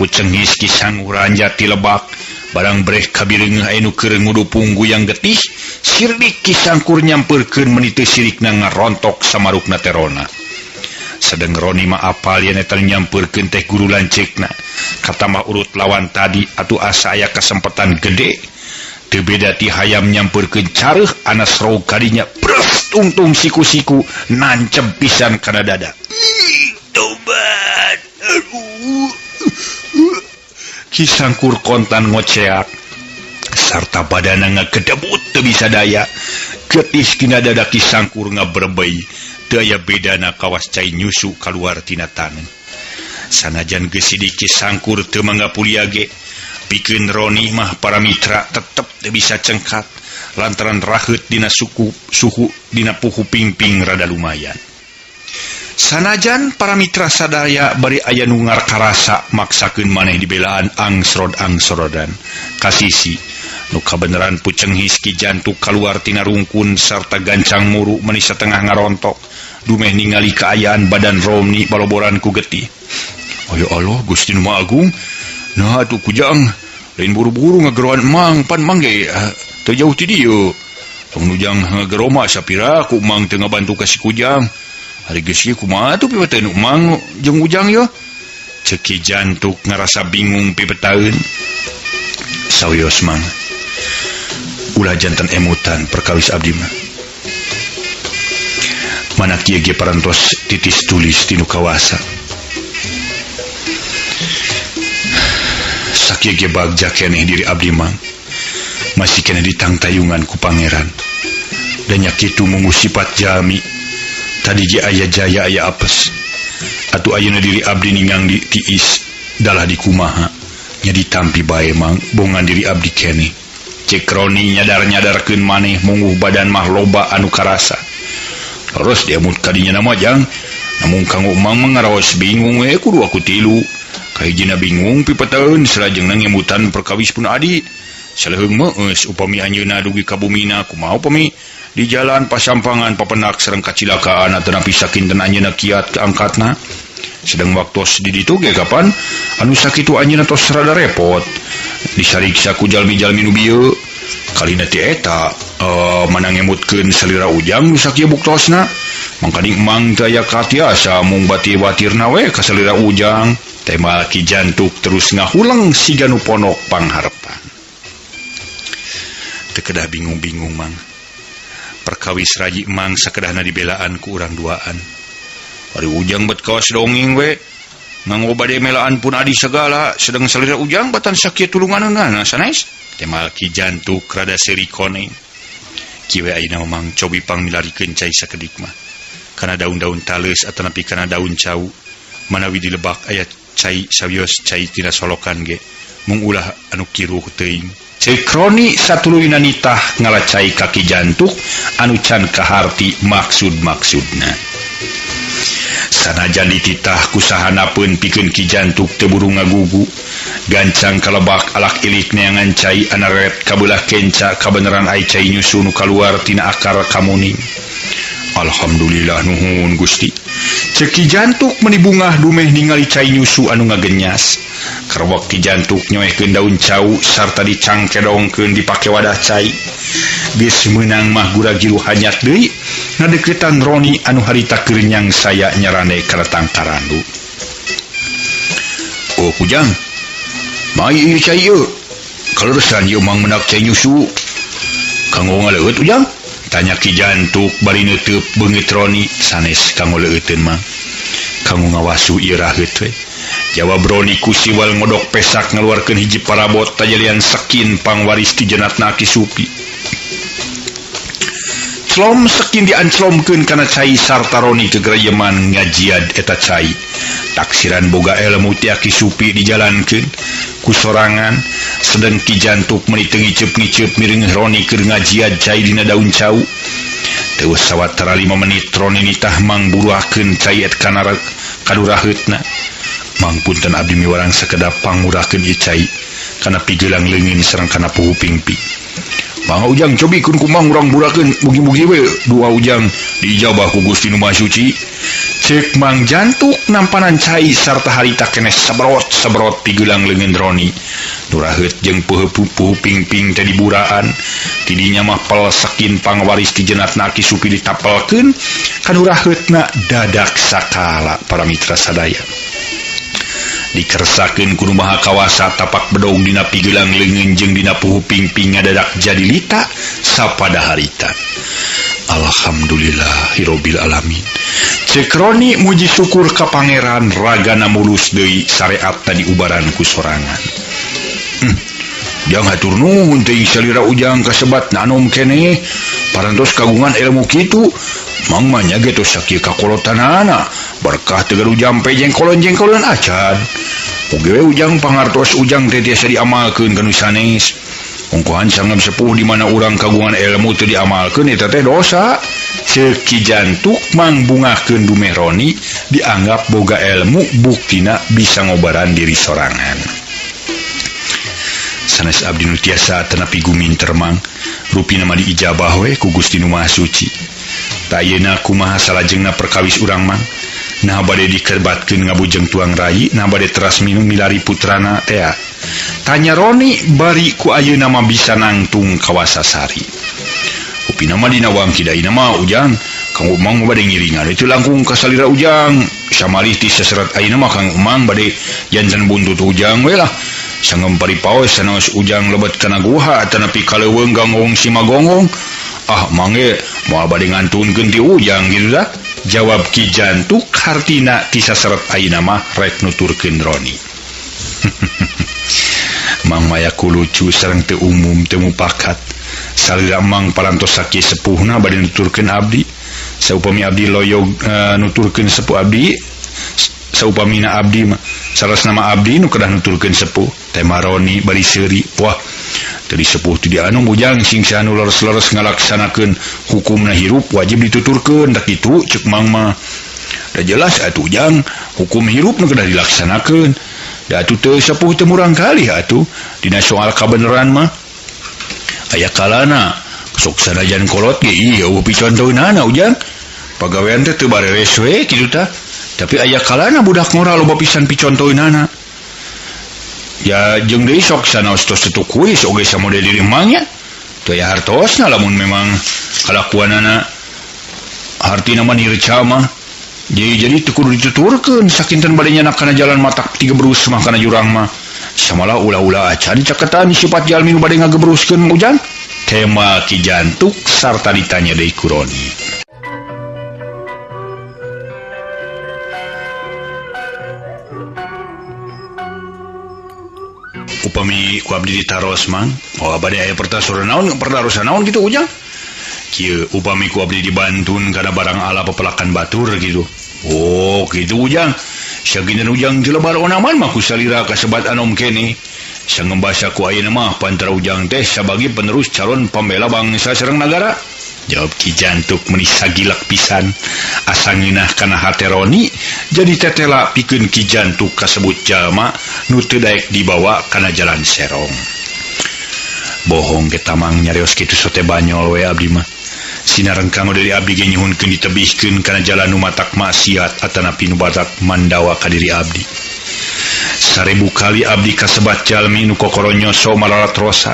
pucengis Ki Sangkur ranjat ti lebak barang breh kabireungeuh aya nu keur ngudupung guyang getih sirdik Ki Sangkur nyampeurkeun meuni teu sirikna ngarontok samarukna teh Rona. Sedeng Roni mah apal yen eta nyampeurkeun teh guru lanceukna. Katambah urut lawan tadi atuh asa aya kasempatan gede. Teu beda ti hayam nyampeurkeun careuh anas rog kadinya breh tungtung siku-siku nancep pisan kana dada. Tobat. Aduh. Ki Sangkur kontan ngoceak sarta badana ngagedebut teu bisa daya. Getih dina dada Ki Sangkur ngabrebei teu aya bedana kawas cai nyusu kaluar tina taneuh. Sanajan geus sidik Ki Sangkur teu mangga pulia ge, pikeun Roni mah para mitra tetep teu bisa cengkat lantaran raheut dina suku suhu dina puhu pingping rada lumayan. Sanajan para mitra sadaya bari aya nu ngarkarasa maksakeun maneh dibelaan angsrod-angsrodan kasisi nu kabeneran pucenghis Ki Jantuk kaluar tina rungkun sarta gancang muru meuni satengah ngarontok dumeh ningali kaayaan badan Roni baloboran ku getih. Ayo Allah Gusti Nu Maha Agung, Nah atuh kujang lain buru-buru ngageroan mang pan mang ge teu jauh ti dieu. Tong nujang ngagero mah sapira ku mang teu ngabantu ka si kujang. Ari geus kieu kumaha atuh pipeteun mang jeung ujang yeuh. Ceuk Ki Jantuk ngarasa bingung pipetaeun. Sawios mang. Ulah janten emutan perkawis abdi mah. Mana kieu ge parantos titis tulis tinu kawasa. Sakieu ge bagja keneh diri abdi mang. Masih keneh ditangtayungan ku pangeran. Dan nya kitu mungu sifat jalmi. Tadi ge aya jaya aya apes. Atuh ayeuna diri abdi ningang di tiis dalah dikumaha. Nya ditampi bae mang bongan diri abdi keneh. Cek Roni nyadar-nyadarkeun maneh mungguh badan mah loba anu karasa. Terus dia mut kadinya nama jang. Namun kanggo mang mangaraos bingung we kudu aku tilu. Kahijina bingung pipeteun salajengna ngemutan perkawis pun adi. Saleuheung meus upami anjeunna dugi ka bumina kumaha upami di jalan pasampangan papenak sareng kacilakaan atanapi sakinten anjeunna kiat kaangkatna. Sedang waktos di ditu ge kapan anu sakitu anjeunna tos rada repot. Disariksa ku jalmi-jalmi nu bieu. Kalina ti eta mana ngemutkeun salira ujang nu sakieu buktosna. Mangkaning emang teu aya katiasa mung bati-batirna we ka salira ujang. Tema Ki Jantuk terus ngahuleng siga nu ponok pangharepan. Teu kedah bingung-bingung mang. Perkawis raji emang sakedahna dibelaan ku urang duaan. Ari ujang bet kawas dongeng we. Nganggo bade melaan pun adi segala sedang salira ujang batan sakieu tulunganna sanes. Temal Ki Jantuk rada seuri koneng. Kieu we ayeuna mang cobi pangmilarikeun cai sakedik mah. Kana daun-daun taleus atanapi kana daun cau. Manawi dilebak aya cai sawios cai tina solokan ge mung ulah anu kiruh teuing. Ceuk Roni satuluyna nitah ngalacai ka Ki Jantuk anu can kaharti maksud-maksudna. Sanajan dititah kusahanapeun pikeun Ki Jantuk teu buru ngagugu. Gancang kalebak alak ilik neangan cai anaret kabelah kenca kabeneran ai cai nyusu nu kaluar tina akar kamuning. Alhamdulillah nuhun Gusti. Ceuk Ki Jantuk meuni bungah dumeh ningali cai nyusu anu ngagenyas. Karwak Ki Jantuk nyoehkeun daun cau sarta dicangkedongkeun dipake wadah cai. Geus meunang mah gura-giru hanyat deui ngadeukeutan Roni anu harita keur nyangsaya nyarande kana tangkarandu. Oh kujang, mai ieu cai ieu. Kaleresan ieu mang menak cai nyusu. Kanggo ngaleueut ujang? Tanya Ki Jantuk bari neuteub beungit Roni sanes kanggo leueuteun mah. Kanggo ngawasu ieu raheut we. Jawab Roni ku siwal ngodok pesak ngaluarkeun hiji parabot tajalian sekin pangwaris ti jenatna Ki Supi. Clom sekin dianclomkeun kana cai sarta Roni kegereyeman ngajiad eta cai. Taksiran boga ilmu ti Aki Supi dijalankeun ku sorangan sedeng Ki Jantuk meuni teu ngiceup-ngiceup miring Roni keur ngajiad cai dina daun cau. Teu sawatara 5 menit Roni nitah mangburuakeun cai eta kana kaduraheutna. Mang punten abdi miwarang sakedap pangmurahkeun ieu cai kana pigelang leungeun sareng kana puhu pingpi. Mangga ujang cobi kun kumang urang burakeun mugi-mugi we dua ujang diijabah ku Gusti Nu Maha Suci. Ceuk Mang Jantuk nampanan cai sarta harita keneh sabrot-sabrot pigelang leungeun Roni. Nu raheut jeung puhu pingping teh diburaan. Tidinya mah pel sakin pangwaris ti jenatna Ki Supi ditapelkeun kanu raheutna dadak sakala para mitra sadaya. Dikersakeun ku Nu Maha Kawasa tapak bedog dina pigelang leungeun jeung dina puhu pingping ngadadak jadi lita sapada harita. Alhamdulillahirabbil alamin. Ceuk Roni muji syukur ka pangeran ragana mulus deui sareat tadi ubaran ku sorangan. Jang hatur nuhun teuing salira ujang kasebat nanom keneh parantos kagungan ilmu kitu. Mang mah nya ge tos sakieu kakolotanana berkah teu gaduh jampe jengkolon-jengkolon acan. Mugi we ujang pangartos ujang teh tiasa diamalkeun ka nu sanes. Ongkohan sanggem sepuh di mana urang kagungan ilmu teu diamalkeun eta teh dosa. Ceuk Ki Jantuk mangbungahkeun dumeh Roni dianggap boga ilmu buktina bisa ngobaran diri sorangan. Sanes abdi nu tiasa tenapi guminter mang rupina mah diijabah we ku Gusti Nu Maha Suci. Tayeuna kumaha salajengna perkawis urang mang? Nah bade dikerbatkeun ngabujeng tuang rai, nah bade teras minum milari putrana tea. Tanya Roni bari ku ayeuna mah bisa nangtung kawasasari. Upina mah dina wangki daina mah Ujang, Kang Umang bade ngiringan itu langkung ka salira Ujang. Samalih ti seseret ayeuna mah Kang Umang bade janten buntut Ujang we lah. Sangempari paos sanaos Ujang lebet kana guha atanapi kaleuweung ganggong si Magonggong. Ah mange moal bade ngantunkeun ti Ujang kitu dah. Jawab Ki Jantuk hartina ti saseret ayeuna mah rek nuturkeun Roni. Mang Mayaku lucu sareng teu umum teu mupakat. Salira Mang parantos sakieu sepuhna bade nuturkeun abdi. Saupami abdi loyog nuturkeun sepuh abdi, saupamina abdi mah saras nama abdi nu kedah nuturkeun sepuh. Tema Roni bari seuri. Wah, teu disepuh ti anu Ujang sing saha nu leres-leres ngalaksanakeun hukumna hirup wajib dituturkeun da kitu ceuk Mang mah. Da jelas atuh Ujang hukum hirup nu kedah dilaksanakeun. Da atuh teu sepuh teu murang kali atuh dina soal kabeneran mah. Aya kalana sok sanajan kolot ge ieu eueuh picontoeunana Ujang. Pagawean teh teu bareres we kitu tah. Tapi aya kalana budak ngora loba pisan picontoeunana. Ya jeung deui sok sanaos tos teu kuis oge samodel diri Mang nya. Teu aya hartosna lamun memang kalakuanana hartina mah nirca mah. Jadi teu kudu dituturkeun sakinten bade nyanak kana jalan matak tigebrus mah kana jurang mah. Samalah ulah-ulah acan dicaketan sifat jalmi nu bade ngagebruskeun Ujang. Tema Ki Jantuk sarta ditanya deui ku Roni. Upami ku abdi ditaros Mang, oh bade aya pertarosan naon, pertarosan naon kitu Ujang? Kieu upami ku abdi dibantun kana barang ala pepelakan batur gitu. Oh kitu Ujang. Saginten Ujang teu lebar onaman mah ku salira kasebat anom kene. Sangembasa ku ayeuna mah pantara Ujang teh sabagi penerus calon pembela bangsa sareng nagara. Jawab Ki Jantuk meni sagilak pisan. Asa ngeunah kana hate Roni jadi tetela pikeun Ki Jantuk kasebut jalma nu teu daek dibawa kana jalan serong. Bohong ge tamang nyarios kitu sote banyol we abdi mah. Sinareng kanggo deui abdi ge nyuhunkeun ditebihkeun kana jalan nu matak maksiat atanapi nu batak mandawa ka diri abdi. 1000 kali abdi kasebat jalmi nu kokoro nyoso malarat rosa.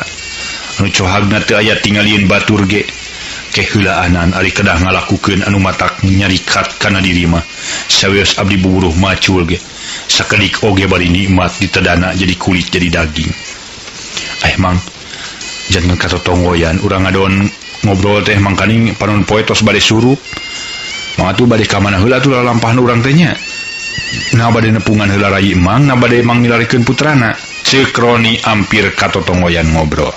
Anu cohagna teu aya tingalieun batur ge. Keheulaanan ari kedah ngalakukeun anu matak nyarikat kana diri mah. Sawios abdi buburuh macul ge. Sakedik oge bari nikmat ditedana jadi kulit jadi daging. Mang, jangan katotonggoyan urang ngadon ngobrol teh mangkaning panon poe tos bade surup. Mang atuh bade ka mana heula atuh lalampahan urang teh nya. Nah bade nepungan heula rai Mang, nah bade Mang milarikeun putrana. Ceuk Roni ampir katotonggoyan ngobrol.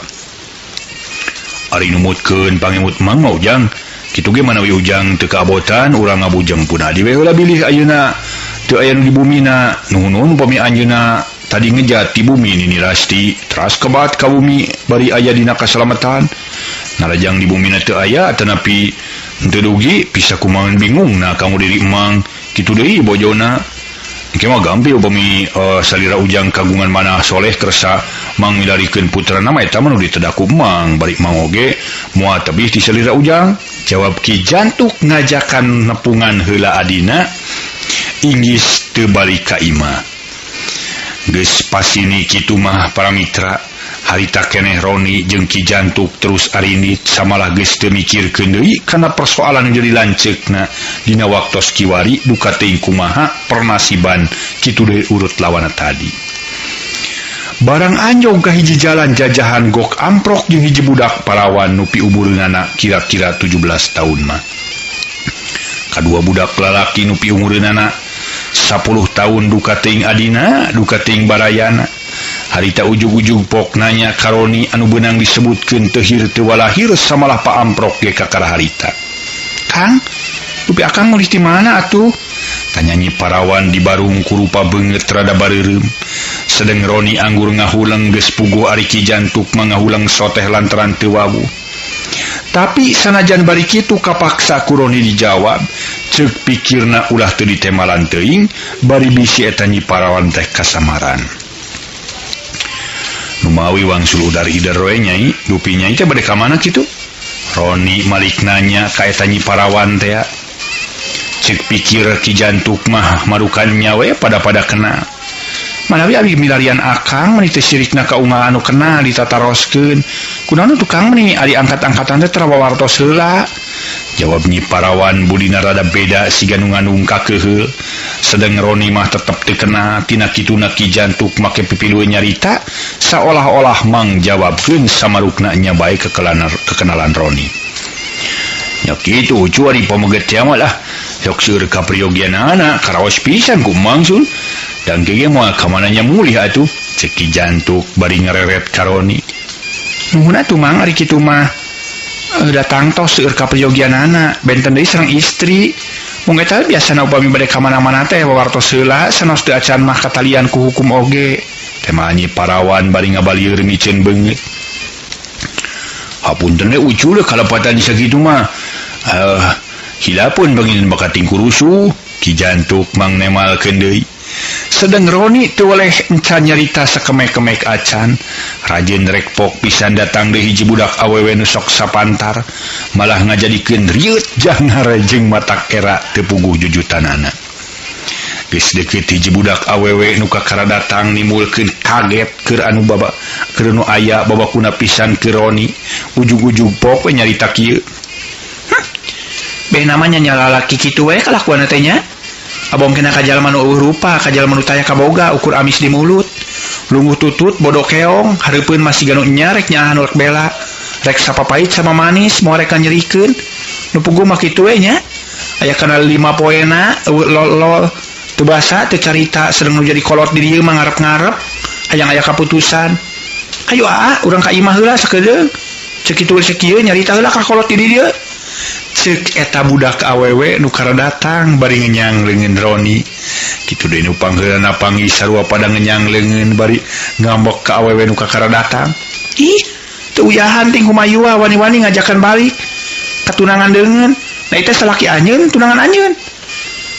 Ari numutkeun pangemut Mang mah Ujang. Kitu ge manawi Ujang teu kaabotan urang ngabujeng punadi we heula bilih ayeuna teu aya nu di bumina. Nuhun-nuhun upami anjeunna tadi ngejat ti bumi Nini Rasti teras kebat ka bumi bari aya dina kasalamatan. Narajang di bumina teu aya atanapi henteu dugi bisa kumaha bingungna kanggo diri Mang. Kitu deui bojona. Engke mah gampil upami salira Ujang kagungan manah soleh kersa Mang milarikeun putrana mah eta mah nu ditedaku Mang bari Mang oge moal tebih ti salira Ujang. Jawab Ki Jantuk ngajakan nepungan heula adina inggis teu balik ka imah. Geus pasini kitu mah para mitra harita keneh Roni jeung Ki Jantuk terus arinit samalah geus teu mikirkeun deui kana persoalan jadi lanceukna dina waktos kiwari duka teuing kumaha pernasiban kitu deui urut lawana tadi. Barang anjong ka hiji jalan jajahan gok amprok jeung hiji budak parawan nu piumureunana kira-kira 17 tahun mah. Kadua budak lalaki nu piumureunana 10 tahun duka teuing adina duka teuing barayana. Harita ujug-ujug pok nanya Karoni anu beunang disebutkeun teu hir teu walahir samalah paamprok ge kakara harita. Kang, dupi akang meulih ti mana atuh? Tanya Nyi Parawan di barung kurupa beungeut rada bareureum. Sedeng Roni anggur ngahuleng geus puguh ari Ki Jantuk mah ngahuleng soteh lantaran teu wawuh. Tapi sanajan bari kitu kapaksa ku Roni dijawab, ceuk pikirna ulah teu ditemalan teuing bari bisi eta Nyi Parawan teh kasamaran. Numawi wangsul udar ider we nyai, dupi nyai teh bade ka mana kitu? Roni malik nanya ka eta Nyi Parawan teh. Ceuk pikir Ki Jantuk mah marukan nyawe pada-pada kena. Manawi abi milarian akang meni teu sirikna ka unggal anu kena ditataroskeun. Kunaon tukang meni ari angkat-angkatan teh tara wawartos heula. Jawab Nyi Parawan budina rada beda siga nu ngandung kakeheul. Sedeng Roni mah tetep teu kena tina kituna Ki Jantuk make pipilueun nyarita saolah-olah mangjawabkeun samarukna nya bae kekenalan Roni. Nya kitu ucu ari pameget teh mah lah. Sok seueur kapriogianana karaos pisan ku Mang Sun. Dan ge moal ka mana nya mulih atuh cek Ki Jantuk bari ngareret ka Roni. Nuhun atuh Mang ari kitu mah. Datang tos seueur kapriogianana benten deui sareng istri. Mung eta biasana upami bade ka mana-mana teh wawartos heula sanos teu acan mah katalian ku hukum oge. Tema Nyi Parawan bari ngabalieur miceun beungeut. Hapunten we ucu leuh kalepatan sakitu mah. Hilapun bangin bakating kurusuh. Ki Jantuk mang nemalkeun deui. Sedeng Roni teu weleh encan nyarita sakemek-kemek acan. Rajin rekpok pisan datang deui hiji budak awewe nu sok sapantar, malah ngajadikeun rieut jangar jeung matak era teu puguh jujutanana. Geus deukeut hiji budak awewe nu kakara datang nimbulkeun kaget keur anu baba keur nu aya babakuna pisan ke Roni. Ujug-ujug pok we nyarita kieu. Beh namanya nyalalaki kitu we kalakuan teh nya. Abong kena ka jalma nu eueuh rupa, ka jalma nu taya kaboga ukur amis di mulut. Lungguh tutut bodo keong, hareupeun masih ganu nya rek nyaahan rek bela. Rek sapapait sama manis moal rek nyerikeun. Nu puguh mah kitu we nya. Aya kana 5 poena eueuh lol-lol. Teu basa teu carita sedeng nu jadi kolot di dieu mah ngarep-ngarep hayang aya kaputusan. Hayu aa urang ka imah heula sakedeung. Cek kitu we kieu nyarita heula ka kolot di dieu. Cek eta budak awewe nu kara datang bari ngenyang leungeun Roni. Kitu deui nu pangheulana panggih sarua pada ngenyang leungeun bari ngambek ka awewe nu kakara datang. Ih, teu uyahan ting humayua wani-wani ngajakan balik katunangan deungeun. Nah itu salaki anjeun tunangan anjeun.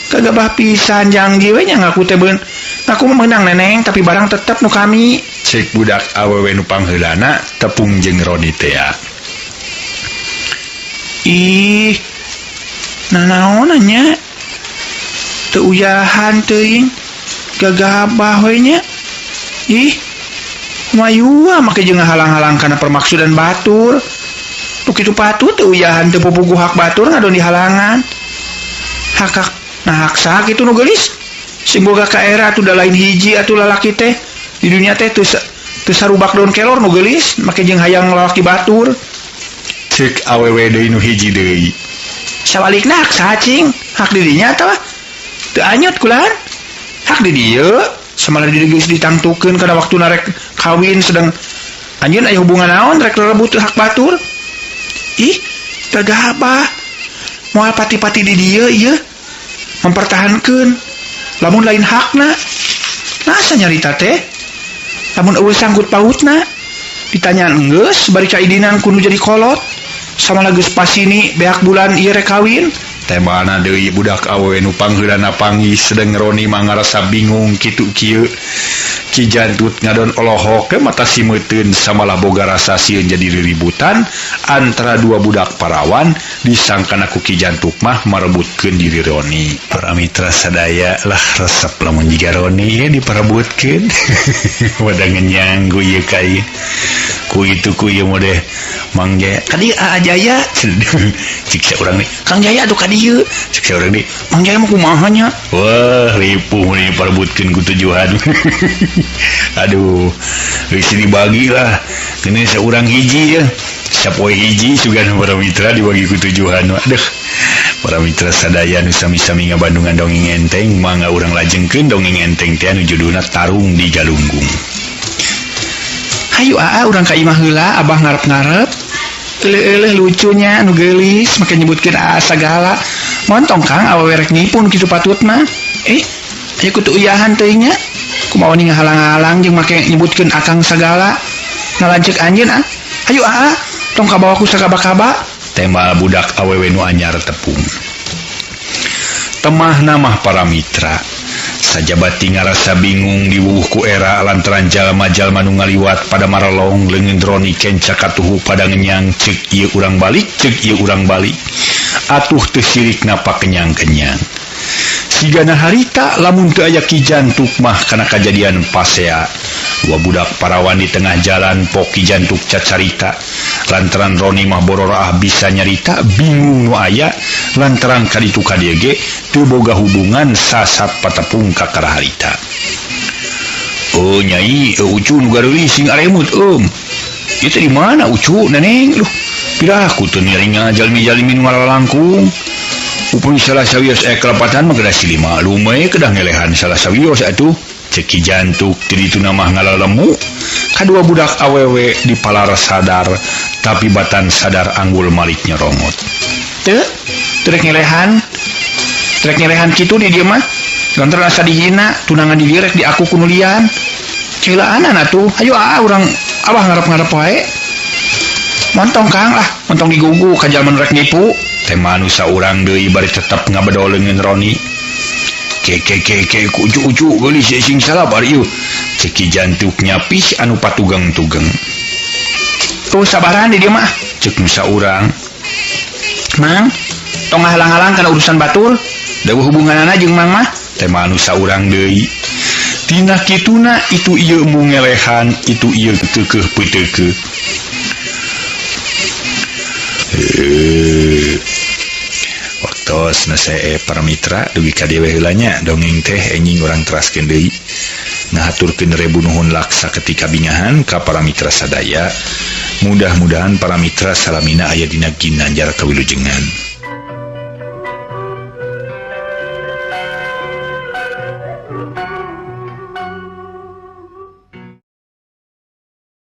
Kagabah pisan jangji we nya ngaku teh beun. Ngaku mah meunang neneng tapi barang tetep nu kami. Cek budak awewe nu pangheulana tepung jeung Roni teh. Ih, nanaonan nya teu uyahan teuing gagabah we nya. Ih, mayua make jeung ngahalang-halang kana permaksudan batur. Nu kitu patut teu uyahan teu pupuguh hak batur ngadon dihalangan. Hak hak nah hak saha kitu nu geulis? Sing boga ka era atuh da lain hiji atuh lalaki teh. Di dunia teh teu sarubak daun kelor nu geulis make jeung hayang lalaki batur. Cek awewe deui nu hiji deui. Sabalikna hak saha cing? Hak dirinya atawa teu anyut kulahan? Hak di dieu samalah di geus ditangtukeun kana waktuna rek kawin sedang anjeun aya hubungan naon rek rebut hak batur. Ih, gagabah. Moal pati-pati di dieu ieu mempertahankeun lamun lain hakna. Nasa nyarita teh? Lamun eueuh sangkut pautna ditanyaan enggeus bari kaidinan kudu jadi kolot. Sama geus pasini beak bulan ieu rek kawin. Temana deui budak awewe nu pangheulana panggih sedeng Roni mah ngarasa bingung kitu kieu. Ki Jantut ngadon olohok mata simeuteun samalah boga rasa sieun jadi riributan antara dua budak parawan disangkana ku Ki Jantuk mah marebutkeun diri Roni. Para mitra sadaya lah resep lamun jiga Roni ya diparebutkeun. Wadah ngenyang ku ieu ka ieu. Ku itu ku ieu mah deh Mang Jaya ka dieu Aa Jaya. Cik saurang nih Kang Jaya atuh ka dieu. Cik saurang nih Mang Jaya mah kumaha nya. Wah ripuh nih parebutkeun ku tujuan. Aduh, geus dibagi lah. Ini seorang hiji ya. Sapoe hiji sugan para mitra dibagi ku tujuan. Aduh, para mitra sadaya nu sami-sami ngabandungan dongeng enteng, mangga urang lajengkeun dongeng enteng teh anu judulna Tarung di Galunggung. Hayu aa urang ka imah heula, abah ngarep-ngarep. Eleuh-eleuh lucunya nu geulis make nyebutkeun aa sagala. Montong Kang awewe rek nipun kitu patut mah. Aya kutu uyahan teuing nya. Kumaha ni ngahalang-halang jeung make nyebutkeun akang sagala. Ngalanceuk anjeun ah. Hayu aa, tong kabawa ku sakaba-kaba. Tema budak awewe nu anyar tepung. Temah namah para mitra. Sajabati ngarasa bingung diwuh ku era lantaran jalma-jalma nu ngaliwat pada marelong leungeun Roni kenca katuhu pada ngenyang ceuk ieu urang balik ceuk ieu urang balik. Atuh teu sirik napa kenyang-kenyang. Sigana harita lamun teu aya Ki Jantuk mah kana kajadian pasea. Dua budak parawan di tengah jalan pok Ki Jantuk cacarita. Lantaran Roni mah bororaah bisa nyarita bingung nu aya lantaran kaditu ka dieu ge teu boga hubungan sasat patepung ka harita. Oh nyai, Ucu nu gareulis sing aremut Ieu teh di mana Ucu neneng? Duh, piraku teu niringa jalmi-jalmi nu ngalalangkung. Upami salah sawios aya kalepatan mah kedah silih maklum we kedah ngelehan salah sawios atuh. Cek Ki Jantuk ti dituna mah ngalalemu. Kadua budak awewe dipalar sadar tapi batan sadar anggul malik nyerongot. Teu, teu rek ngelehan. Teu rek ngelehan kitu di dieu mah. Lantaran asa dihina, tunangan di dieu rek diaku ku nu lian. Ceulaan atuh, hayu ah urang abah ngarep-ngarep wae. Montong Kang lah, montong digugu ka jalma nu rek nipu. Tema nu saurang deui bari tetep ngabedol leungeun Roni. Ke ke ke ke ku ucu-ucu geulis sing sabar ieu. Cek Ki Jantuk nyapih anu patugeng-tugeng. Tuh sabaran di dieu mah, cek nu saurang. Mang, tong ngahalang-halang kana urusan batur. Da hubunganana jeung Mang mah, tema nu saurang deui. Tina kituna itu ieu mung ngelehan, itu ieu keukeuh peuteukeuh. Waktos nase para mitra dugi ka dieu we heula nya dongeng teh enjing urang teraskeun deui. Ngahaturkeun rebu nuhun laksa ketika bingahan ka para mitra sadaya. Mudah-mudahan para mitra salamina aya dina ginanjar kawilujengan.